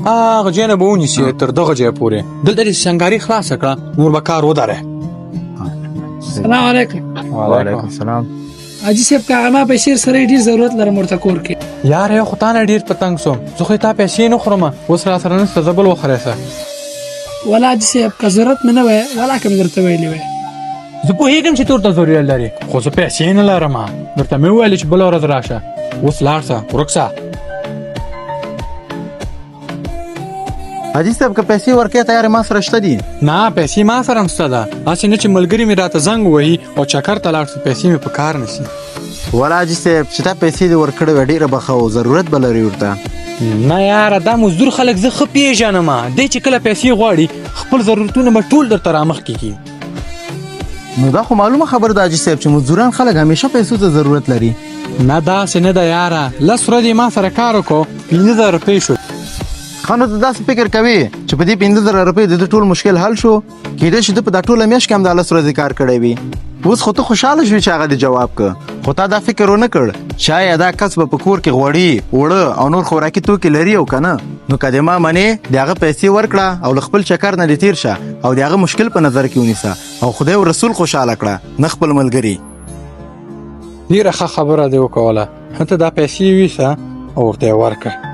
هغه ځای نه به ونیسې تر دغه ځایه پورې. دلته دې سنګاري خلاصه کړه، نور به کار ودره. سلام علیکم. وعلیکم السلام. حاجي صاحب، که هغه ما پیسې سره ډیر ضرورت لرم ورته کور کې. یار، یو خو تا نه ډېر په تنګ سوم، زه خو یې تا پیسې نه خورم، اوس را سره نشته، زه بل وخت راسه. ولا حاجي صاحب، که ضرورت مې نه وای، ولا که مې درته ویلي وای. زه پوهېږم چې ته ورته ضرورت لرې، خو زه پیسې نه لرم. درته مې وویل چې بله ورځ راشه. اوس لاړ سه، ورک سه. حاجي صاحب، که پیسې ورکې تیارې ما سره شته دي. نه، پیسې ما سره هم شته ده، هسې نه چې ملګري مې راته زنګ ووهي او چکر ته لاړ سو، پیسې مې په کار نه سي. ولا حاجي صاحب، چې تا پیسې دې ورکړې وای، ډېره به ښه و، ضرورت به لري ورته. نه یاره، دا مزدور خلک زه ښه پېژنم. دی چې کله پیسې غواړي، خپل ضرورتونه به ټول درته رامخکې کړي. نو دا خو معلومه خبره ده حاجي صاحب، چې مزدوران خلک همیشه پیسو ته ضرورت لري. نه، داسې نه ده یاره. 10 ورځې ما سره کار وکړو، 5000 روپۍ شو. ښه، نو ته داسې فکر کوې چې په دې 5000 روپۍ د ده ټول مشکل حل شو؟ کېدای شي ده په دا ټوله میاشت کې هم دا 10 ورځې کار کړی وي. اوس خو ته خوشحاله شوې چې هغه دې جواب که، خو تا دا فکر ونه کړ چې آیا دا کس به په کور کې غوړي، اوړه او نور خوراکي توکي لري او که نه. نو که دې ما منې، د هغه پیسې ورکړه او له خپل چکر نه دې تېر شه او د هغه مشکل په نظر کې ونیسه او خدای او رسول خوشحاله کړه، نه خپل ملګري. ډېره ښه خبره دې وکوله. ته دا پیسې ویسه او ورته یې ورکړه.